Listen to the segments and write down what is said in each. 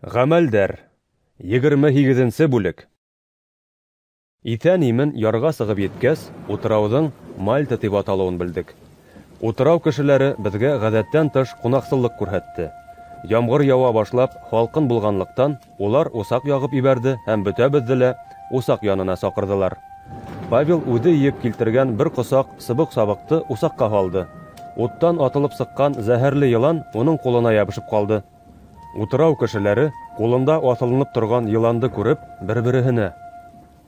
Ғәмәлдәр. 28-нсе бүлек. Иҫән-имен ярға сығып еткәс, утрауҙың Мальта тип аталыуын белдек. Утрау кешеләре беҙгә ғәҙәттән тыш ҡунаҡсыллыҡ күрһәтте. Ямғыр яуа башлап, һалҡын булғанлыҡтан, улар усаҡ яғып ебәрҙе һәм бөтәбеҙҙе лә усаҡ янына саҡырҙылар. Павел үҙе йыйып килтергән бер ҡосаҡ сыбыҡ-сабыҡты усаҡҡа һалды. Уттан атылып сыҡҡан зәһәрле йылан уның ҡулына ябышып ҡалды. Утрау кешеләре ҡулында аҫылынып торған йыланды күреп, бер-береһенә: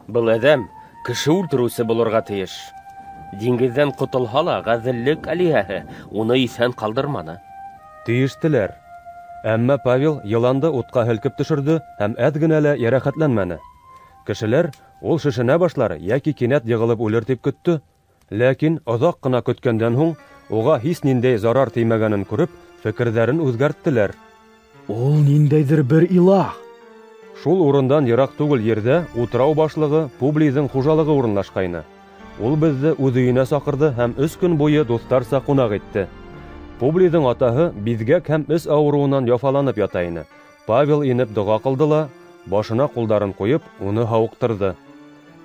"Был әҙәм кеше үлтереүсе булырға тейеш. Диңгеҙҙән ҡотолһа ла, ғәҙеллек алиһәһе уны иҫән ҡалдырманы", тейештеләр. Әммә Павел йыланды утҡа һелкеп төшөрҙө һәм әҙ генә лә йәрәхәтләнмәне. Кешеләр ул шешенә башлар йәки кинәт йығылып үлер тип көттө. Ләкин оҙаҡ ҡына көткәндән һуң уға һис ниндәй зарар теймәгәнен күреп, фекерҙәрен үҙгәрттеләр. Ул ниндәйҙер бер илаһ. Шул урындан йыраҡ түгел ерҙә утрау башлығы Публийҙың хужалығы урынлашҡайны. Ул беҙҙе үҙ өйөнә саҡырҙы һәм 3 көн буйы дуҫтарса ҡунаҡ итте. Публийҙың атаһы биҙгәк һәм эс ауырыуынан яфаланып ята ине. Павел инеп доға ҡылды ла, башына ҡулдарын ҡуйып, уны һауыҡтырҙы.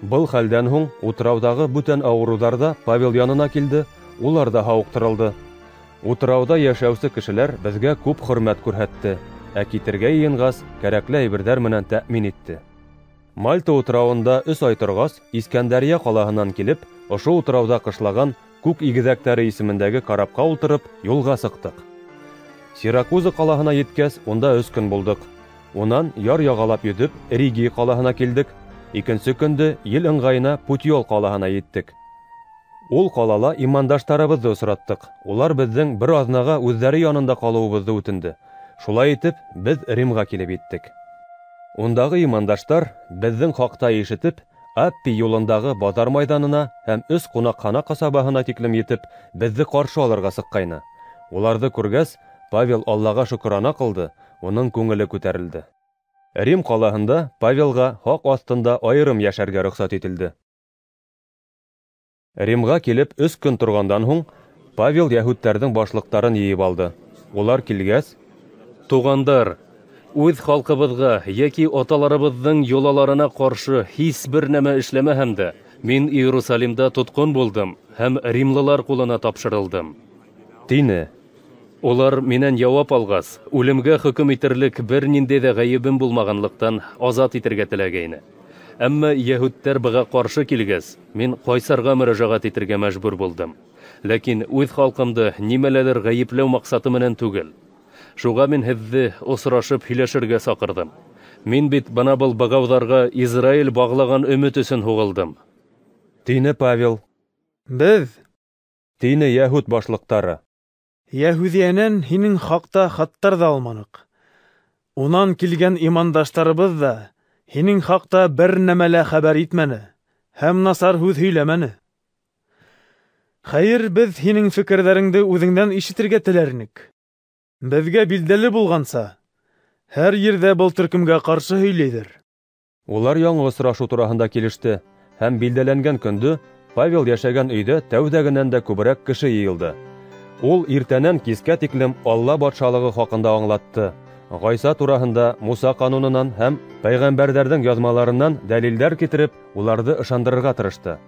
Был хәлдән һуң утрауҙағы бүтән ауырыуҙар ҙа Павел янына килде, улар ҙа һауыҡтырылды. Утрауҙа йәшәүсе кешеләр беҙгә күп хөрмәт күрһәтте, ә китергә йыйынғас, кәрәкле әйберҙәр менән тәьмин итте. Мальта утрауында 3 ай торғас, Искәндәрйә ҡалаһынан килеп, ошо утрауҙа ҡышлаған Күк игеҙәктәре исемендәге карапҡа ултырып, юлға сыҡтыҡ. Сиракуза ҡалаһына еткәс, унда 3 көн булдыҡ. Унан яр яғалап йөҙөп, Ригий ҡалаһына килдек. Икенсе көндө ел ыңғайына Путиол ҡалаһына еттек. Ул ҡалала имандаштарыбыҙҙы осраттыҡ. Улар беҙҙең бер аҙнаға үҙҙәре янында ҡалыуыбыҙҙы үтенде. Шулай итеп, беҙ Римға килеп еттек. Ундағы имандаштар беҙҙең хаҡта ишетеп, Аппи юлындағы баҙар майҙанына һәм 3 ҡунаҡхана ҡасабаһына тиклем етеп, беҙҙе ҡаршы алырға сыҡҡайны. Уларҙы күргәс, Павел Аллаға шөкрана ҡылды, уның күңеле күтәрелде. Рим ҡалаһында Павелға һаҡ аҫтында айырым йәшәргә рөхсәт ителде. Римға килеп 3 көн торғандан һуң Павел йәһүдтәрҙең башлыҡтарын йыйып алды. Улар килгәс: "Туғандар, үҙ халҡыбыҙға йәки аталарыбыҙҙың йолаларына ҡаршы һис бер нәмә эшләмәһәм дә, мин Иерусалимда тотҡон булдым һәм римлылар ҡулына тапшырылдым", тине. Улар минән яуап алғас, үлемгә хөкөм итерлек бер ниндәй ҙә ғәйебем булмағанлыҡтан азат итергә теләгәйне. Әммә йәһүдтәр быға ҡаршы килгәс, мин ҡайсарға мөрәжәғәт итергә мәжбүр булдым. Ләкин үҙ халҡымды нимәләлер ғәйепләү маҡсаты менән түгел. Шуға мин һеҙҙе осрашып һөйләшергә саҡырҙым. Мин бит бына был бығауҙарға Израиль бағлаған өмөт өсөн һуғылдым", тине Павел. "Беҙ", тине йәһүд башлыҡтары, "Йәһүҙиәнән һинең хаҡта хаттар ҙа алманыҡ. Унан килгән имандаштарыбыҙ ҙа һинең хаҡта бер нәмә лә хәбәр итмәне һәм насар һүҙ һөйләмәне. Хәйер, беҙ һинең фекерҙәреңде үҙеңдән ишетергә теләр инек. Беҙгә билдәле булғанса, һәр ерҙә был төркөмгә ҡаршы һөйләйҙәр." Улар яңы осрашыу тураһында килеште һәм билдәләнгән көндө Павел йәшәгән өйҙә тәүҙәгенән дә күберәк кеше йыйылды. Ул иртәнән кискә тиклем Алла батшалығы хаҡында аңлатты. Ғайса тураһында Муса ҡанунынан һәм пәйғәмбәрҙәрҙең яҙмаларынан дәлилдәр китереп, уларҙы ышандырырға тырышты.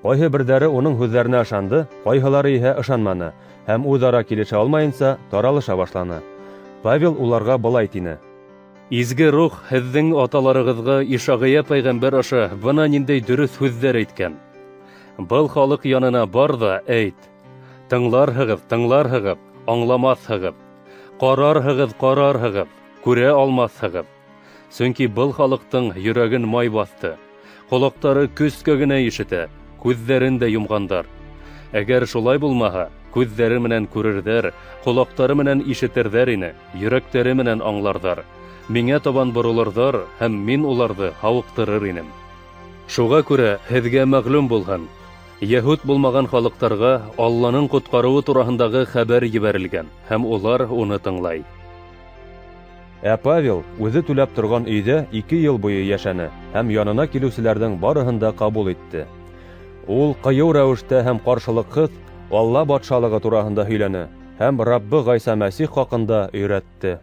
Ҡайһы берҙәре уның һүҙҙәренә ышанды, ҡайһылары иһә ышанманы һәм үҙ-ара килешә алмайынса таралыша башланы. Павел уларға былай тине: "Изге Рух һеҙҙең аталарығыҙға Ишағия пәйғәмбәр аша бына ниндәй дөрөҫ һүҙҙәр әйткән. Был халыҡ янына бар ҙа әйт: тыңларһығыҙ, тыңларһығыҙ, аңламаҫһығыҙ; ҡарарһығыҙ, ҡарарһығыҙ, күрә алмаҫһығыҙ. Сөнки был халыҡтың йөрәген май баҫты, ҡолаҡтары көскә генә ишетә, күҙҙәрен дә йомғандар. Әгәр шулай булмаһа, күҙҙәре менән күрерҙәр, ҡолаҡтары менән ишетерҙәр ине, йөрәктәре менән аңларҙар, миңә табан боролорҙар һәм мин уларҙы һауыҡтырыр инем. Шуға күрә һеҙгә мәғлүм булһын: йәһүд булмаған халыҡтарға Алланың ҡотҡарыуы тураһындағы хәбәр ебәрелгән, һәм улар уны тыңлай." Ә Павел үҙе түләп торған өйҙә 2 йыл буйы йәшәне һәм янына килеүселәрҙең барыһын да ҡабул итте. Ул ҡыйыу рәүештә һәм ҡаршылыҡһыҙ Алла батшалығы тураһында һөйләне һәм Раббы Ғайса Мәсих хаҡында өйрәтте.